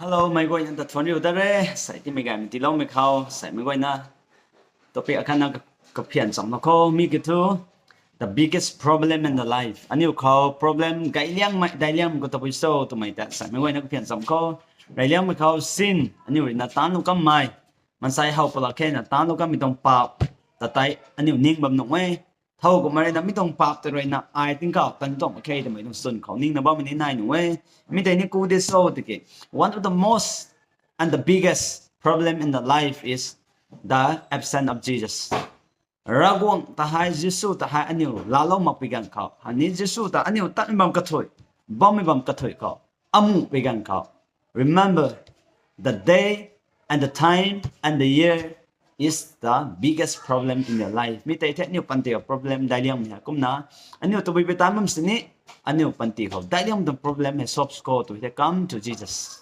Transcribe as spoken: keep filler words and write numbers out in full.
Hello, meic guayna ta thuanc riu dat re. Sei timei gaymei tiiloumei khou seimei guayna topic akhatna kaphian chamlou khou mi kiu thu, the biggest problem in the life, aniu khou problem gayliangmei dailiang khou tabui cho twmei ta seimei guayna kaphian cham khou, gayliangmei khou sin aniu ruina taanlou kammei, maansei how palak khena taanlou kammei tuang paap ta tei aniu ning bam nuh e. Thow kumhmei ruina mi tuang paap tei ruina ai tingkauh tan tuang mak khe twmei tuang swn khou ningna bammei ni nai nuh e. Mi tei ni ku de cho tiki, one of the most and the biggest problem in the life is the absence of Jesus. Ravguangc ta hei, Jisu ta hei aniu laalou makpui ganv khou, hani Jisu ta aniu tatmei bam kathuic, bammei bam kathuic khou, amuhpui ganv khou, remember, the day and the time and the year is the biggest problem in your life. Mi tei the aniu panty khou problem dailiangmei hei kumna, aniu tabui pei tan bam sini, aniu panty khou dailiang tuang problem hei solve sw khou tw the, come to Jesus.